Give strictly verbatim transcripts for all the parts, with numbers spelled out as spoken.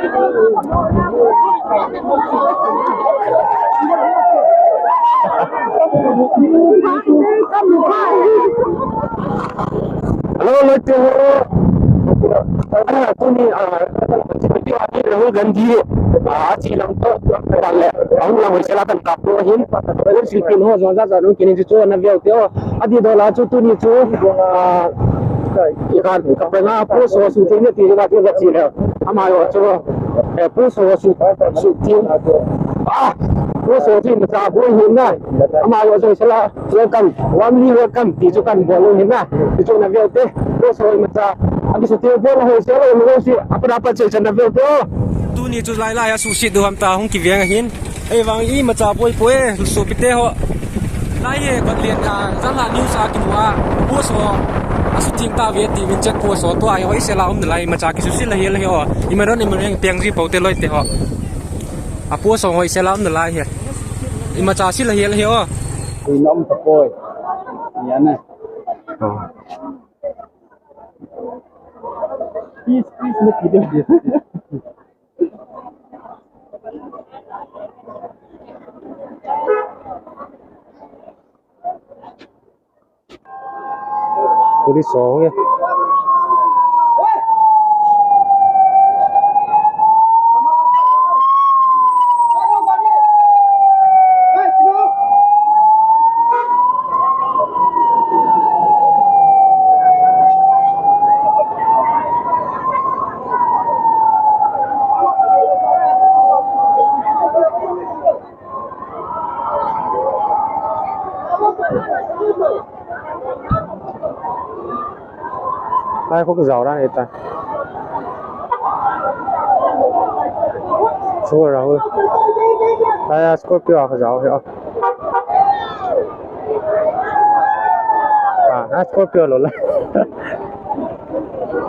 Hello, hello, hello. Tuni, ah, Rahul Gandhi, ah, achi lam to, le, ahung lam hoisel a kan kap to hin, si pin ho, zong za za nung kini chu na veu te ho. Adih dol a chu tuni chu, ah, i kan, ka pe nga post ho suhtheng ne ti na chu va chi le. Ama ho chu, eh, post ho su, suhtheng. Ah, post ho chu imacha boi hin na. Ama ho chu sela, welcome, warmly welcome ti chu kan bol u hin na. Ti chu na veu te. Post ho imacha. Aki suhtheng bol ho sela, mo si, apa dapat chu na veu te. Tuni chu lai lai a suhset diu ham ta hung kiveng ahin. Ei vang imacha boi poi, sopite ho. Lai hi, Kotlen, ah, Zangha news a kimu a, post ho, asuhtheng tave ti min check post ho, tua hi hoisel a um nalai, imacha kisuhset la hi la hi ho. Imaron, imareng peng ji pote loite ho. A post ho hoisel a um nalai hi. Imacha set la hi la hi ho. Ui nom ta poi. Ya na. Oh. Peace, peace, look at this. Police ho nge. Ai, khu ka jao dan e ta. Chu Rahul. Ai, a Scorpio a ka jao hi a. Ah, a Scorpio lo la.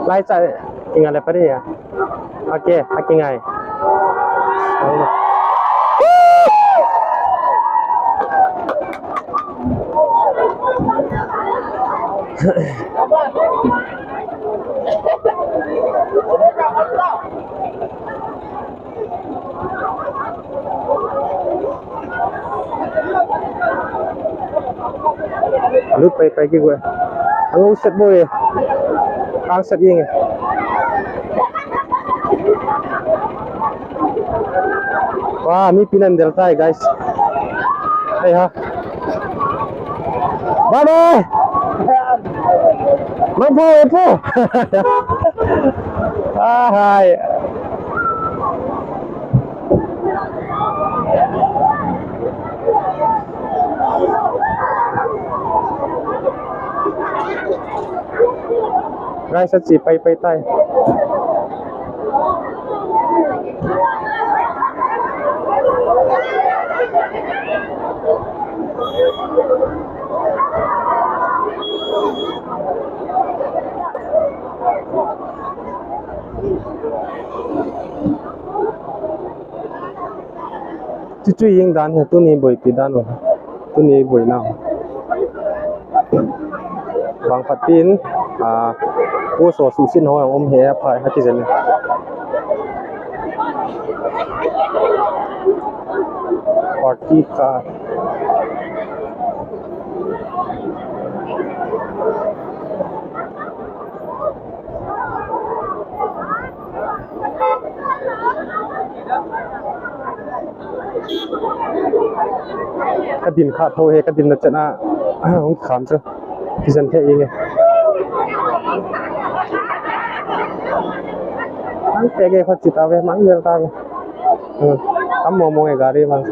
Lai cha, kinga le pare ya. Okay, akingai. Alut pai pai kit uve. Angou set bou e. Kang set jeng e. Wah, mipin ana del tai, guys. Hei ha. Bye bye. Mangpho, mangpho. Ah, hai. Guys, ache pai pai tai. Chuchu jeng dan hi, tuni boipi dan u. Tuni boina u. Bang phat tin, ah, post ho suhset ho jong um hi, aphai ha kijen. Party ka. Ka din kha tho he, ka din na chan a, hung kham chu. Kijen thei inge. Ang te ge kho chi ta ve, mang gel ta ve. Hmm. Tam mo mo nge gari mang.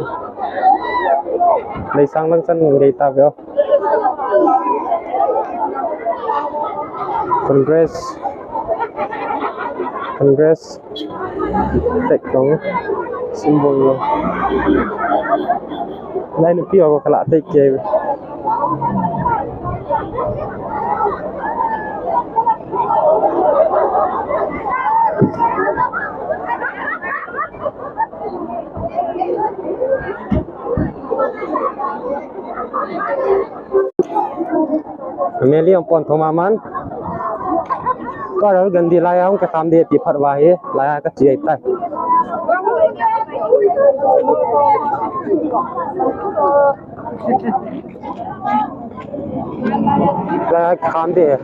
Leisang lang chan nge ta ve o. Congress. Congress. Tek tong. Symbol lo. Lai nupi ho kala tek ke. Meli ang pon thoma man. Rahul Gandhi lai a hung kikham ding ti phat uva hi, lai a ka chi ahitai. Lai a kikham ding,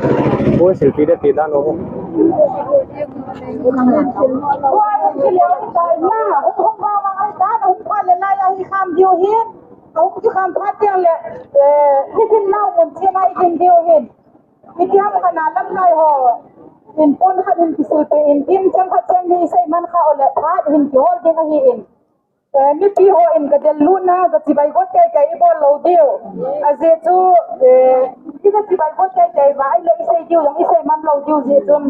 hung silpi ding ti dan u. Hung kikham phat teng le, eh, hidin nau mun chena idin diu hin. Itiham khat na lamkai ho, in pon khat in kisilpeh in, in cheng khat cheng ni isei man kha u le phat hin kihol ding ahi in. Eh, mipi ho in gadel lutna, gachibai got kai kai ibol lou diu. Ajeh chu, eh, i gachibai got kai kai va, ahile isei diu jong isei man lou diu jeh chun.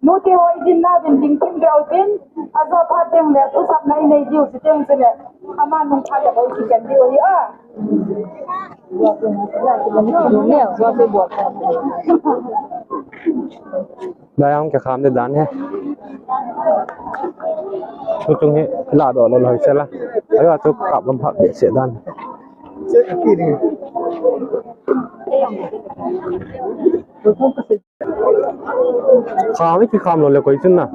Nute ho idin na vin ding thim beu tin, ajo phat teng le thusapna inei diu, chuteng chule. Ama nung phat le bou kiken diu ahi a. Lai a hung kikham ding dan hi. Tuchung hi ladoh lou lou hi sela. Ayo chu kap gam phat behseh dan. Kham i kikham lou le koi chun na.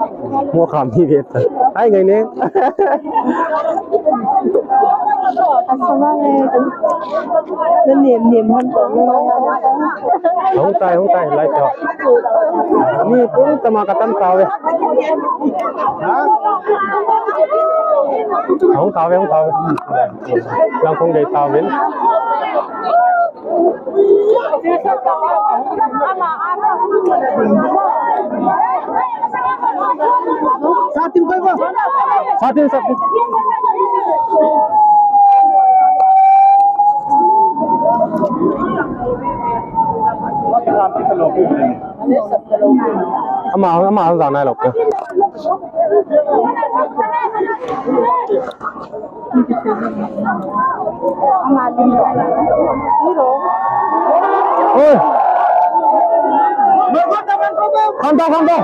Mo kham hi ve ta. Ai ngai ne. Asama ngai. Na nem nem han to. Hung tai, hung tai, lai to. Ni pung tama ka tam tau ve. Hung tau ve, hung tau ve. Lang kong dei tau vin. Satin koi ba? Satin, satin. Ama, ama, ang zanai lok. Oi. Kanta, kanta.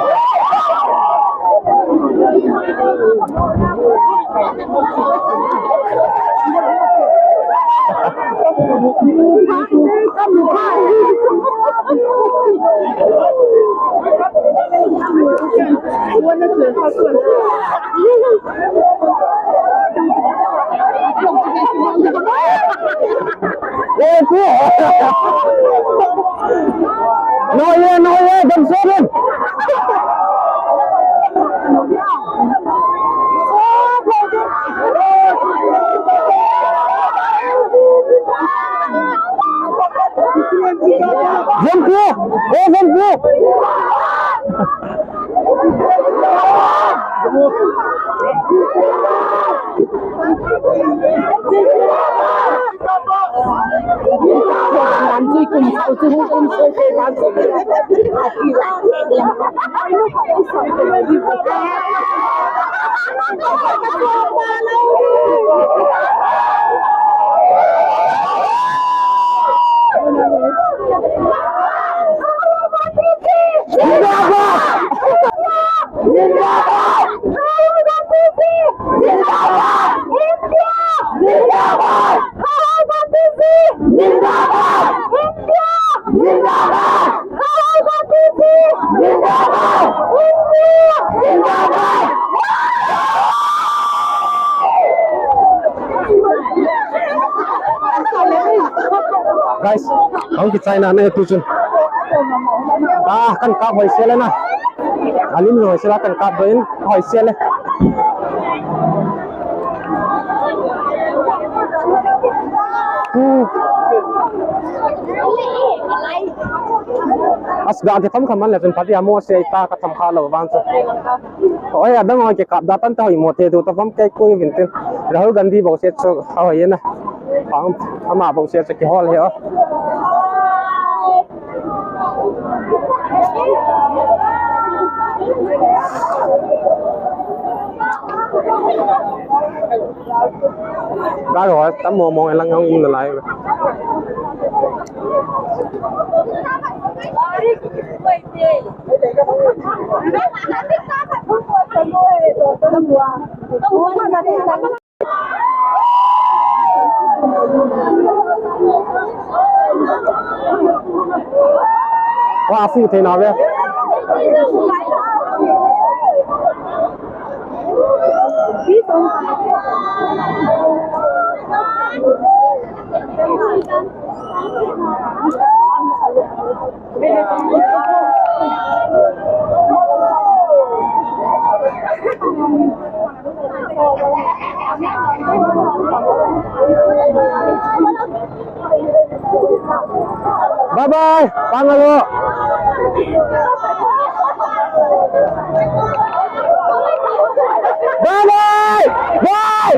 No, yeah, no, yeah, don't shoot him. Jump here! Hey, jump here! Zindabad! Zindabad! Zindabad! India! Zindabad! Rahul Gandhi ji! Zindabad! India! Zindabad! Rahul Gandhi ji! Zindabad! India! Zindabad! Guys, hung kichaina na tu chun. Ah, kan kap hoise le na. Alim hoise la kan kap doh in hoise le. Hmm. As ga ke tham khaman le chun pati amo se ta ka tham kha lo vang chu. Oi, adang oi ke kap da tan ta hoi mo te tu ta pam ke koi vin tin. Rahul Gandhi bou se chu a hoi na. Pang ama bou se chu kihol he o. Ka ro tam mo mo lang hung in lai. Wa fu te na ve. Bye bye, Pangalo. Bye bye. Bye.